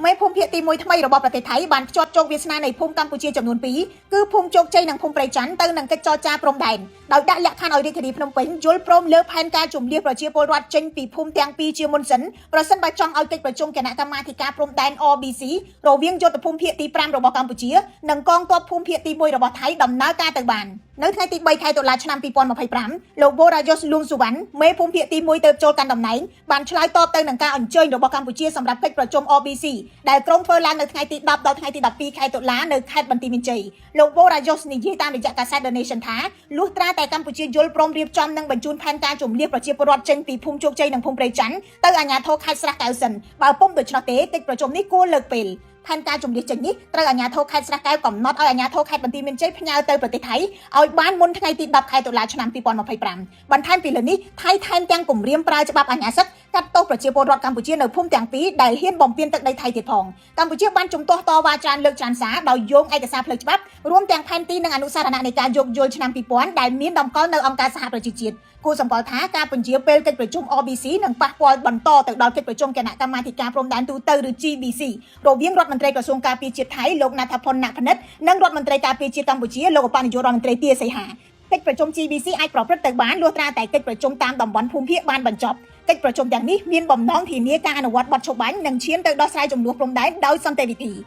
មេភូមិភាគទី1ថ្មីរបស់ប្រទេសថៃបានភ្ជាប់ជោគវាសនានៃភូមិកម្ពុជាចំនួន2គឺភូមិជោគជ័យនិងភូមិព្រៃច័ន្ទទៅនឹងកិច្ចចរចាព្រំដែនដោយដាក់លក្ខខណ្ឌឲ្យរាជធានីភ្នំពេញយល់ព្រមលើផែនការជម្លៀសប្រជាពលរដ្ឋចេញពីភូមិទាំងពីរជាមុនសិនប្រសិនបើចង់ឲ្យកិច្ចប្រជុំគណៈកម្មាធិការព្រំដែន RBC រវាងយុទ្ធភូមិភាគទី5របស់កម្ពុជានិងកងទ័ពភូមិភាគទី1របស់ថៃដំណើរការទៅបាននៅថ្ងៃទី3ខែតុលាឆ្នាំ2025លោកវ៉ូរ៉ាយ៉ូសលួងសុវណ្ណមេភូមិភាគទី1ទៅចូលកាន់តំណែងបានឆ្លើយតបទៅនឹងការអញ្ជើញរបស់កម្ពុជាសម្រាប់កិច្ចប្រជុំ RBC ដែលក្រុងធ្វើឡើងនៅថ្ងៃទី10ដល់ថ្ងៃទី12ខែតុលានៅខេត្តបន្ទាយមានជ័យលោកវ៉ូរ៉ាយ៉ូសនិយាយតាមរយៈកាសែត The Nation ថាលុះត្រាតែកម្ពុជាយល់ព្រមរៀបចំនិងបញ្ជូនផែនការជម្លៀសប្រជាពលរដ្ឋចេញពីភូមិជោគជ័យនិងភូមិព្រៃច័ន្ទទៅអាជ្ញាធរខេត្តស្រះកែវសិនបើពុំដូច្នោះទេកិច្ចប្រជុំនេះគួរលើកពេលផែនការជម្លៀសចេញនេះត្រូវអាជ្ញាធរខេត្តស្រះកែវកំណត់ឲ្យអាជ្ញាធរខេត្តបន្ទាយមានជ័យផ្ញើទៅប្រទេសថៃឲ្យបានមុនថ្ងៃទី10ខែតុលាឆ្នាំ2025បន្ថែមពីលើនេះថៃថែមទាំងគម្រាមប្រើច្បាប់អាជ្ញាសឹកកាត់ទោសប្រជាពលរដ្ឋកម្ពុជានៅភូមិទាំងពីរដែលហ៊ានបំពានទឹកដីថៃទៀតផងកម្ពុជាបានជំទាស់តវ៉ាច្រើនលើកច្រើនសារដោយយោងឯកសារផ្លូវច្បាប់រួមទាំងផែនទីនិងអនុសារណៈនៃការយោគយល់ឆ្នាំ2000ដែលមានតម្កល់នៅអង្គការសហប្រជាជាតិគួរសម្គាល់ថាការពន្យាពេលកិច្ចប្រជុំ RBC នឹងប៉ះពាល់បន្តទៅដល់កិច្ចប្រជុំគណៈកម្មាធិការព្រំដែនទូទៅឬ GBC រវាងរដ្ឋមន្ត្រីក្រសួងការពារជាតិថៃលោកណាថាផុនណផនិតនិងរដ្ឋមន្ត្រីការពារជាតិកម្ពុជាលោកឧបនាយករដ្ឋមន្ត្រីទាសីហាកិច្ចប្រជុំ GBC អាចប្រព្រឹត្តទៅបានលុះត្រាតែកិច្ចប្រជុំតាមតំបន់ភូមិភាគបានបញ្ចប់កិច្ចប្រជុំទាំងនេះមានបំណងធានាការអនុវត្តបទឈប់បាញ់និងឈានទៅដោះស្រាយជម្លោះព្រំដែនដោយសន្តិវិធី។